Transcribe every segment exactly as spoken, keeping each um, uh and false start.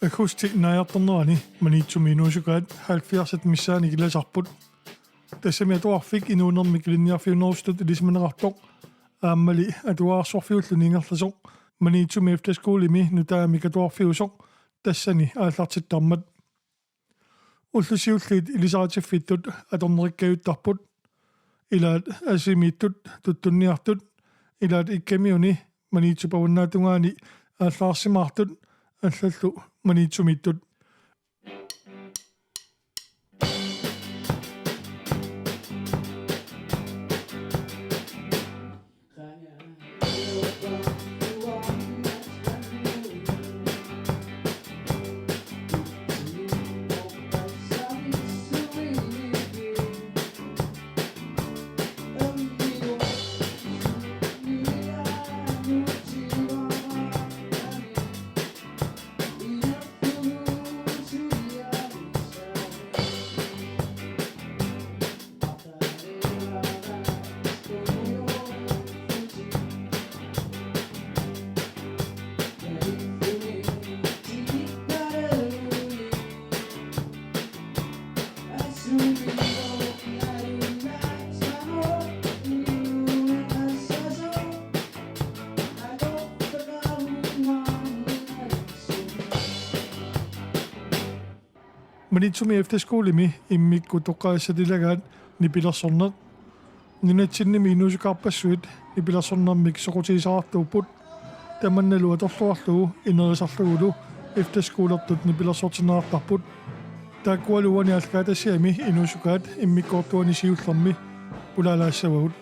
Aggustip naajartornerani Maniitsumi inuusukaat halvfjerdsit missaanni ikilaasarput. Tassami atuarfik inuunermi ilinniarfiunerusutut ilisimaneqartoq aammali atuarsorfiulluni ingerlasoq Maniitsumi efterskolemi nutaamik atuarfiusoq tassani aallartittarmat. Ullut siulliit ilisaritiffittut atornerikkajuttarput. Ilaat Asimiittut tuttunniartut, ilaat Ikkamiuni Maniitsup avannaatungaani aallaarsimaartut, allallu Maniitsumiittut. Maniitsumi efterskolemi immikkut toqqagassat ilagaat nipilersorneq. Nunatsinnimi inuusukaarpassuit nipilersornermik soqutigisaqartuupput. Tamannalu atorluarlugu inerisarlugulu efterskolertut nipilersortinneqartarput. Taakkualu uani aallakaatitassiami inuusukaat immikkoortuani siullermi pulaalaassavagut.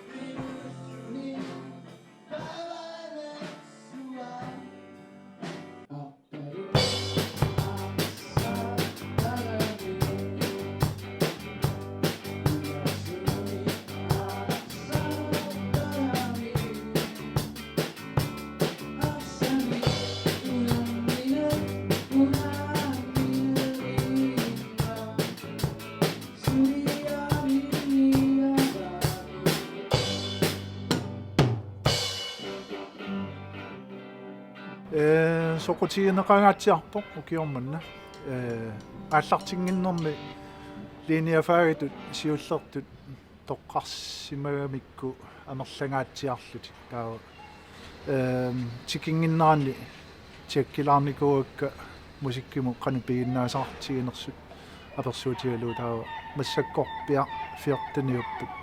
Ee, soqutigineqangaatsiarpoq ukioq manna. Ee, aallartinnginnermi linjefagitut siullertut toqqarsimagamikku amerlangaatsiarlutik. Taava, ehm, tikinnginneranni tjekkilaarnikuuakka musikkimut qanoq piginnaasaqartiginersut apersuutigalugu, taava massakkorpiaq fjorteniupput.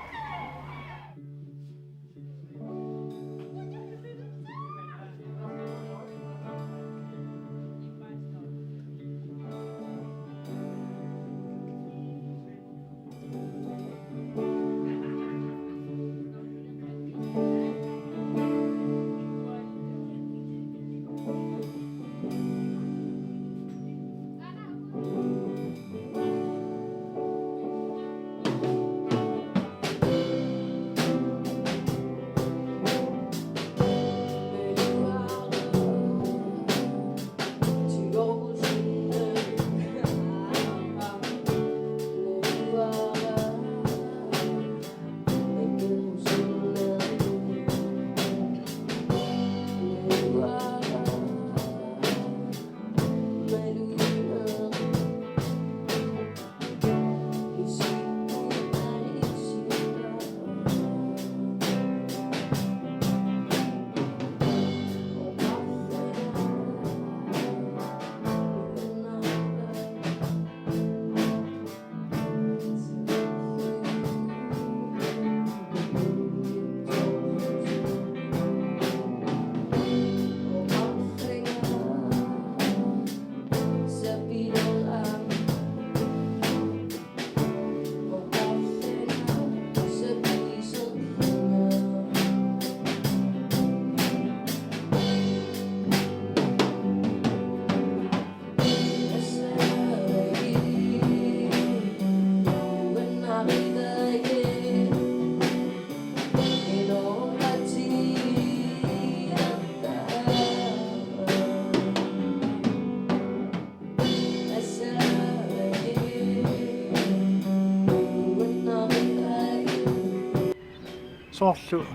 Soorlu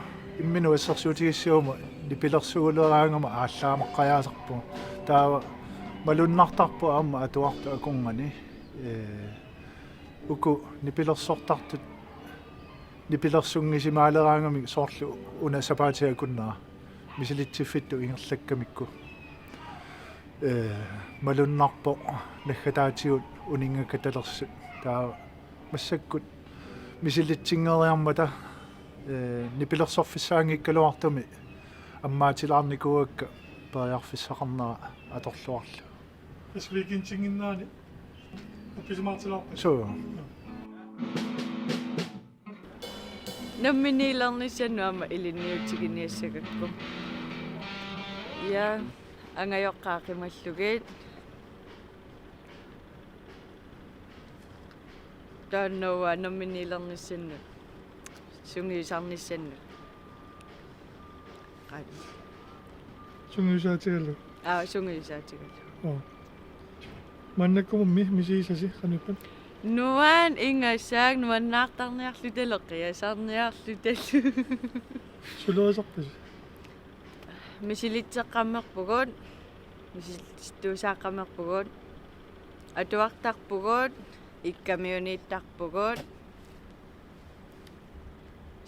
imminut assersuutigissaguma nipilersuuleraangama aallaamaqqajaasarpunga. Taava Malunnartarpoq aamma atuartut akornanni, ee, uku nipilersortartut nipilersunngisimaaleraangamik soorlu una sapaatip akunnera misilitsiffittut ingerlakkamikku. Ee, malunnarpoq naggataatigut uninngakatalersut. Taava massakkut misilitsinngeriarmata, ee, nipilersorfissaanngikkaluartumik ammaatilaarnikuuakka periarfissaqarnera atorluarlugu. Tassa weekendinnginnerani appisimaartilaarpat? Suu. Namminiilernissannut aamma ilinniutiginiassagakku. Ja, angajoqqaat qimallugit. Taanna uanga namminiilernissannut. Sungiusarnissannut. Qaa. Sungiusaatigalugu. Aa, sungiusaatigalugu. Aa. Maannakkumummi misigisasi qanoq ippat? Nuann-, ingasaak nuannaartarniarlutalu qiasarniarlutalu. Sulerisarpisi? Misilitseqqammerpugut, misilittuusaaqqammerpugut, atuartarpugut, ikkamiuniittarpugut,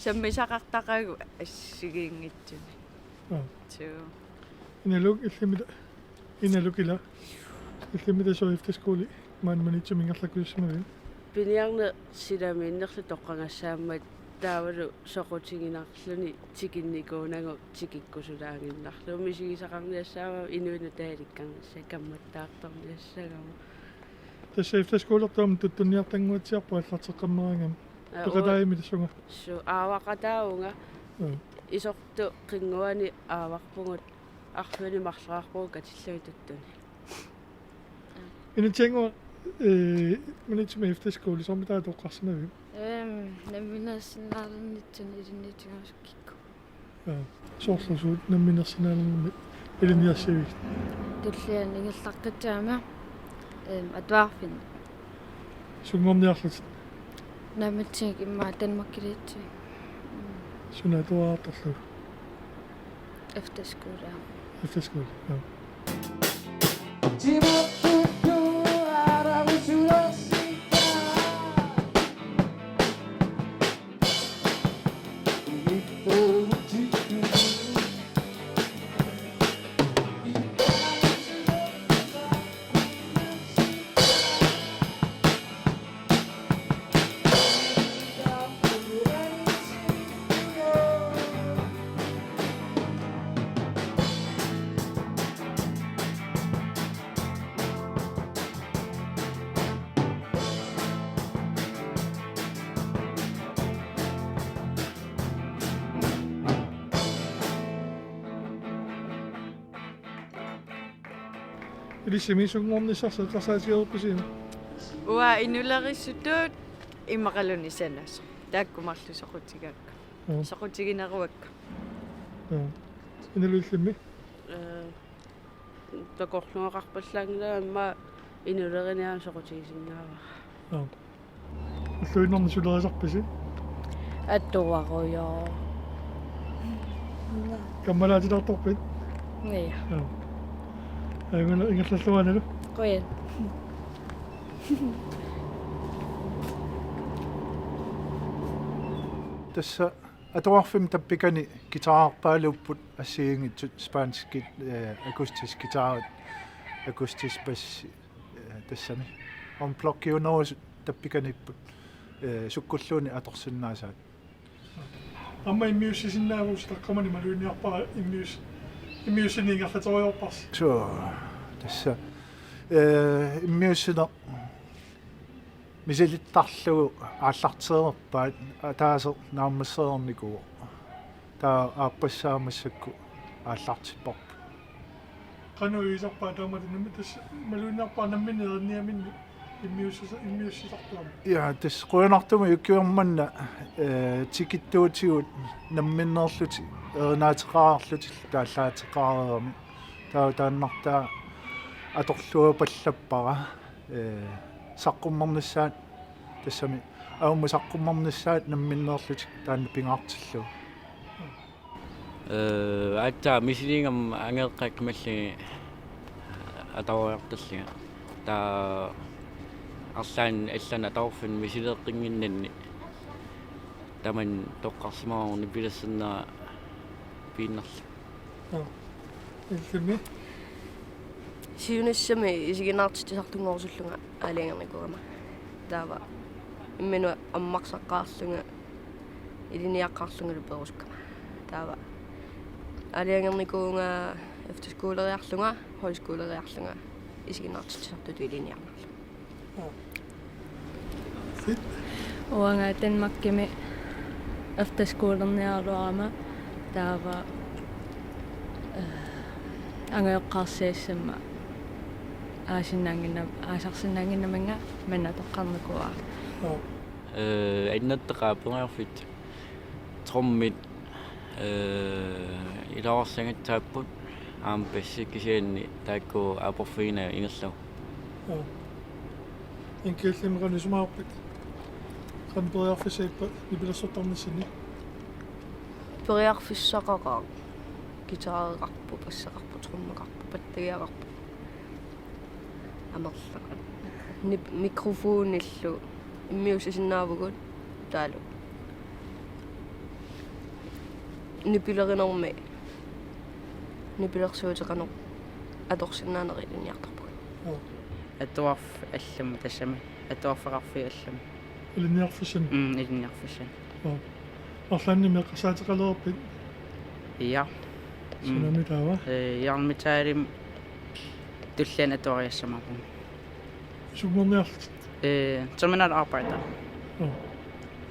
sammisaqartaqaagut assigiinngitsumik. Aa. Suu. Inaluk illimmi ta-, inaluk ila. Illimmi tassa efterskoli maani Maniitsumi ingerlakkusussimavit? Piniarneq silamiinnerlu toqqagassaammat taavalu soqutiginarluni tikinnikuunagu tikikkusulaaginnarlugu misigisaqarniassagamik inuit nutaalikkarnissaat kammattaartarniassagami. Tassa efterskolertuum tuttunniartannguatsiarpoq aallarteqqammeraangami. Aa, peqataavimmi tassunga? Suu, aavaqataavunga. Aa. Isortut qinnguani aavarpugut, arfineq-marluk aavarpugut katillugit tuttuni. Inatsiannguaq, ee, Maniitsumi efterskoli soormitaava toqqarsimavit? Ehm, namminersinnaalernitsinni ilinniutigaluarukku. Aa, soorlu suut namminersinnaalernermi ilinniarsiviuk? Tulliani ingerlaqqissagama, ehm, atuarfinni. Sunngorniarlutit? Naammatsigik immaqa Danmarkiliitsigik. Suna atuartarlugu? Efterskole. Efterskole, ja. Ilissimi sunngornissarsi eqqarsaatigereerpisi? Uanga inulerissutut immaqaluunniit sanasoq. Taakku marluk soqutigaakka. Joo. Soqutigineruakka. Joo. Inaluk illimmi? Ee, takorluugaqarpallaanngilanga immaqa inuleriniarlunga soqutigisinnaavara. Joo. Ulluinnarni sulerisarpisi? Atuarujoor. Kammalaatilaartorpit? Ja. Joo. Aajuna ingerlalluaanalu? Qujan. Tassa atuarfimmi tappikani guitarerpaaluupput assigiinngitsut spanskit, eh, akustisk guitarit, akustisk bassi, eh, tassami. Unpluggiunerusut tappikaniipput, eh, sukkulluunniit atorsinnaasaat. Aamma immiussisinnaavusi taqqamani maluginiarpara immius-, immiussineq ingerlaterujoorparsi. Suu, tassa, eh, immiussineq misilittarlugu aallartereerpaat ataaseq naammassereernikuuvoq. Taava aappassaa massakkut aallartipparput. Qanoq ilisarpaat taamatut nammi-, tassa maluginiarpara nammineq erinniaminni immiussisa-, immiussisartuami? Ja, tassa qujanartumik ukiormanna, eh, tikittuutigut namminneerlutik erinaateqareerlutillu taallaateqareeramik. Taava taannartaa atorluapallappara, eh, saqqummernissaat tassami aamma saqqummernissaat namminneerlutik taanna pingaartillugu. Ee, aatsaat misiliigama angajoqqaat qimallugit Atuariartallunga. Taava arlaannik allanut atuarfinnut misileeqqinnginnanni tamanna toqqarsimavoq nipilersornera piinnarlugu. Nå. Illimmi? Siunissami isiginnaartitsisartunngorusullunga aalajangernikuugama. Taava imminut ammarsaqqaarlunga ilinniaqqaarlungalu perusukkama. Taava aalajangernikuuvunga efterskoleriarlunga, højskoleriarlunga isiginnaartitsisartutut ilinniarnerlunga. Nå. Fedt. Uanga Danmarkimi efterskolerniaraluarama taava, eh, angajoqqaarsiassamma aasinnaannginna-, aasarsinnaannginnamannga manna toqqarnikuuara. Nå. Eh, annertooq periarfissat. Trummit, eh, iluarsagassaapput aamma bassi kisianni taakku aporfigineq ingerlavoq. Joo. Inka, illimmi qanoq isumaqarpit? Qanoq periarfissat ippa nipilersortarnissannut? Periarfissaqaqaaq. Guitareqarpoq, basseqarpoq, trummeqarpoq, pattagiaqarpoq. Amerlaqaat. Nip-, mikrofonillu immiussisinnaavugut taavalu nipilerinermi nipilersuuteqarneq atorsinnaaneq ilinniartarpugut. Joo. Atuarf-, allamut tassami. Atuarfeqarfiit allamut. Ilinniarfissanik? Mm, ilinniarfissanik. Joo. Arlaannik eqqarsaateqalereerpit? Ja. Mm. Sunami taava? Eh, Jørgen Metalimut tulliani atuariassammaarpunga. Sukumerniarlutit? Eh, terminal arbejder. Joo.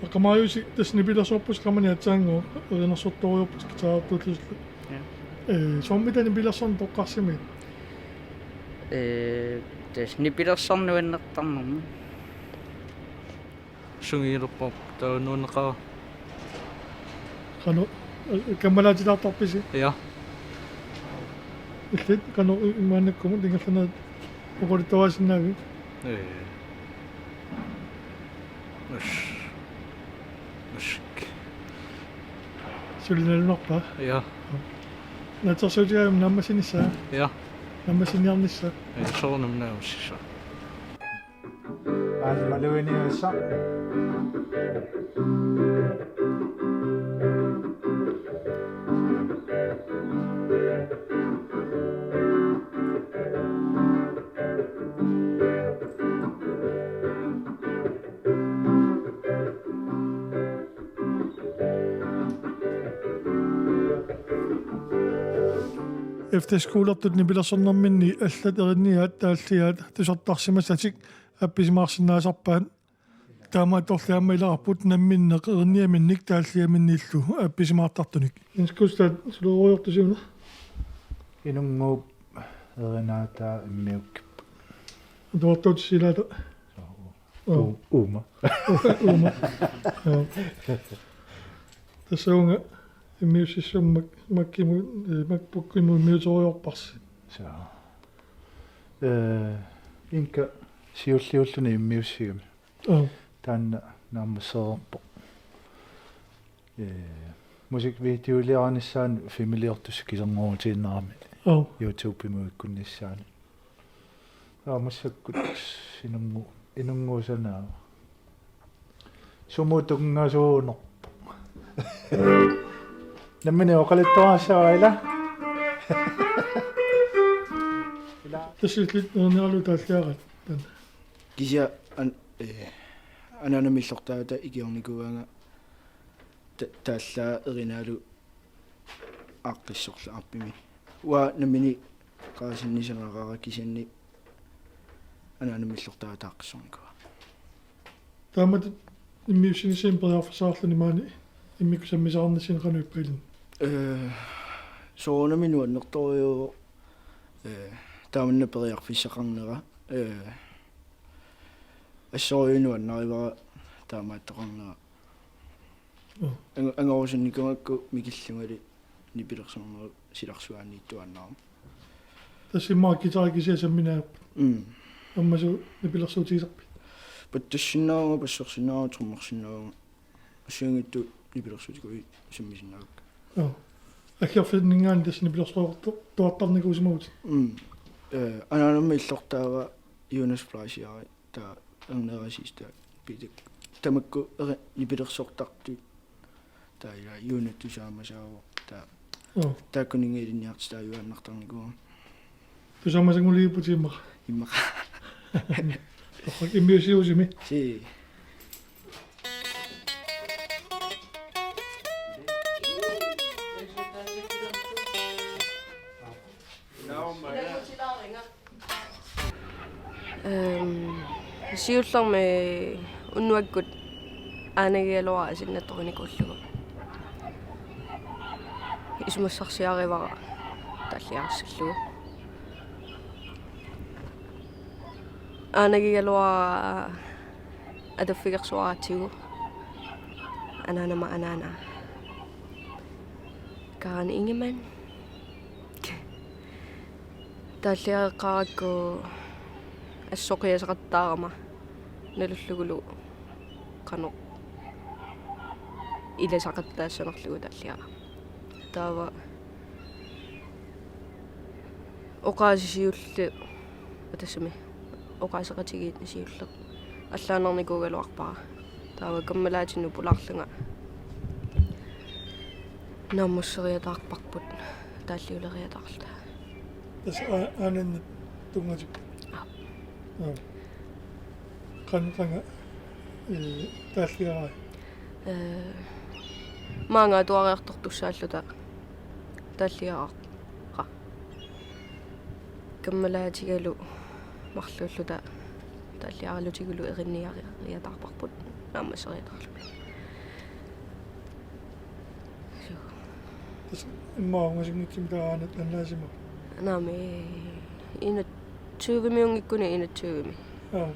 Aqqamaajusi tassa nipilersorpusi qamani aatsaannguaq erinarsortorujoorputit guitarertuullutillu. Ja. Eh, soormita nipilersorneq toqqarsimagit? Eh, tassa nipilersorneq nuannertarnermi. Sungiulerpoq taava nuanneqaaq. Qanoq, eh, kammalaatilaartarpisi? Ja. Illit qanoq i-, imaannakkumut ingerlanerit oqaluttuarisinnaavit? Ee. Us. Usk. Suli nalunarpa? Ja. Naatsorsuutigalugu naammassinissaa? Ja. Naammassiniarnissaa? Ja, soorunami naammassissaa. Aamma luiniussa. Efterskolertut nipilersornerminni allat erinniaat taalliaat tusartarsimassatik appisimaarsinnaasarpaat. Taamaattorli aamma ilaqarput namminneq erinniaminnik taalliaminnillu appisimaartartunik. Jens Gustav, suleruujortusiuna? Inunnguup erinaataa immiukkippoq. Atuartuutit silaata? Joo. U-, uuma. Uuma. Joo. Tassa uunga immiussissammat Mac-, Mac-imut, eh, MacBook-imut immiuterujoorparsi. Joo. Eh, Inka siulliulluni immiussigami. Joo. Taanna naammassereerpoq. Eh, musikvideoliarinissaanut filmiliortussaq kiserngorutiinnarami. Joo. YouTube-imut ikkunnissaanut. Aa, massakkut inunngu-, inunnguusanaavoq. Sumut tunngasuunerpoq. Nammineq oqaluttuassavaa ila. Ila. Tassa illit erineralu taalliarit taanna. Kisianni an-, eh, anaanamillertaata ikiornikuugaanga ta-, taallaat erinaalu aaqqissorlu aappimmik. Uanga nammineq qarasinnisanaqaara kisianni anaanamillertaata aaqqissornikuuara. Taamatut immiussinissamut periarfissaqarluni maani immikkut sammisaqarnissani qanoq ippa ilinnut? Eh, soorunami nuannertorujuuvoq, eh, taamanna periarfissaqarnera, eh, assorujuk nuannarivara taamaattoqarnera. Mm. Ang-, angorusunnikuugakku mikillungali nipilersornerup silarsuaaniittuaannarama. Tassa immaqa guitari kisiat samminaapput. Mm. Ammasoq nipilersuutigisarpit? Pattassinnaavunga, bassersinnaavunga, trommersinnaavunga. Assigiinngitsut nipilersuutikuit sammisinnaavakka. Joo. Aggerfinninngaanniit tassa nipilersorujoortu-, tuartarnikuusimavutit. Mm. Eh, anaanama illortaava Jonas Fleischer, taava erneerasiis taava pitik. Tamakku eri-, nipilersortartut. Taava ila Jonas tusaamasaavoq. Taava. Joo. Taakkununnga ilinniartitaajuaannartarnikuuvoq. Tusaamasanngulerputit immaqa. Immaqa. Torrak immiussiusimi. Si. Ehm, siullermik unnuakkut aanagigaluara asannaatorinikuullugu. Isumassarsiarivara taalliarissallugu. Aanagigaluara atuffigersuaratsigu. Anaanama anaana. Karen Ingemann. Taalliareqqaarakku assoqiasaqattaarama nalullugulu qanoq ilasaqattaassanerlugu taalliara. Taava oqaasii siulleq, tassami oqaaseqatigiit siulleq allaannarnikuugaluarpara. Taava kammalaatinnut pulaarlunga naammasseriataarparput taalliuleriataarluta. Tassa aa-, aanaannat tunngatikka. Aap. Aap. Qan-, qanga, ee, taalliarai? Ee, maanga atuariartortussaalluta taalliarara. Kammalaatigalu marluulluta taalliaralutigulu erinniariataarparput naammasseriataarluni. Suu. Tassa immaqa ungasinngitsumik taava aanaannat annaasimava? Naamik, enogtyvemiunngikkuni enogtyvemi. Joo.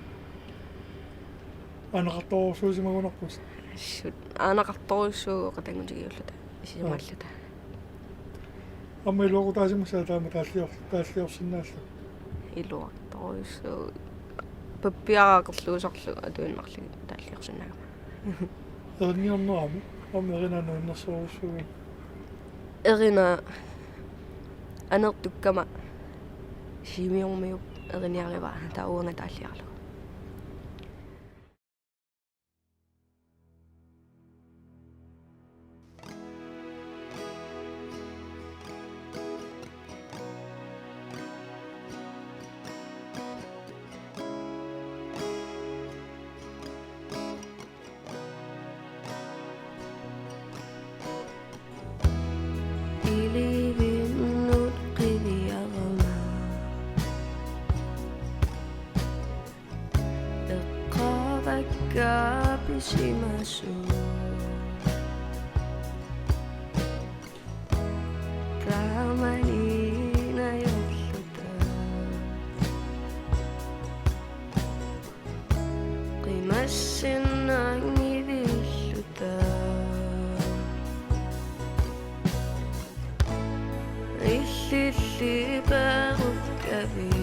Aanaqartorujussuusimagunarpusi? Assut. Aanaqartorujussuuvoq qatanngutigiulluta. Isumaalluta. Aamma iluaqutaasimassaaq taama taallior-, taalliorsinnaalluni? Iluaqutaasoq. Pappiaraq akerluusarlu atuinnarlugit taalliorsinnaagama. Erinniornerami, aamma erinaa nuannersorujussuuvoq. Erinaa anertukkama Sisimiormiut erinniarivaa taava uanga taalliaralugu. Ilivinnut qiviarama. Eqqaavakka pisimasoq. Taamani najorluta. Qimassinnanngivilluta. Illilli perukkavit.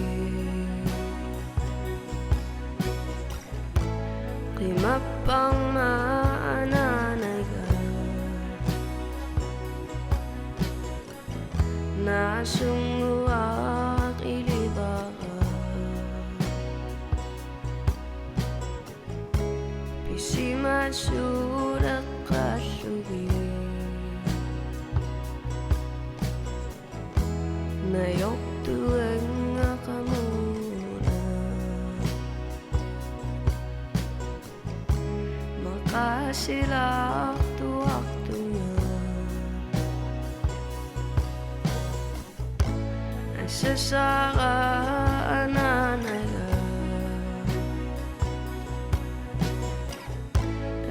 Qimapparma anaanaga. Naasunnguaq ilivara. Pisimasuleqqaallugit. Najortuannga qamuuna. Maqaasilaartuartunga. Asasara anaanaga.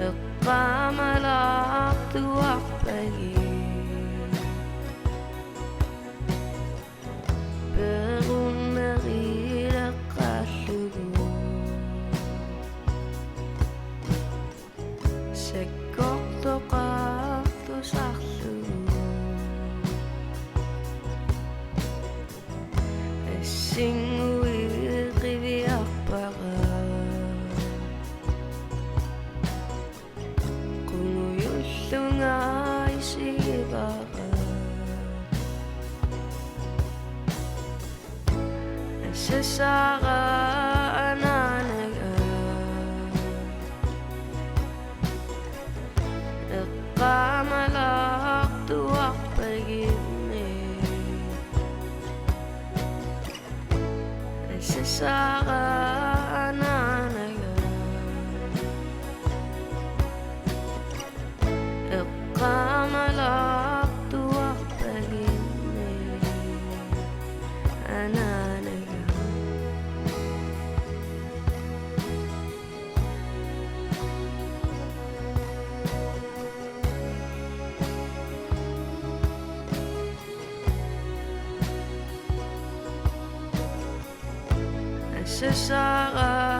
Eqqaamalaartuarpagit. Perunnerileqqaallugu. Sakkortoqartusarlugu. Assinnguit qiviarpara. Qungujullunga isigivara. Asasara anaanaga eqqaamalaartuarpagimmi. Asasara anaanaga eqqaamalaartuarpagimmi. Anaanaga. Asasara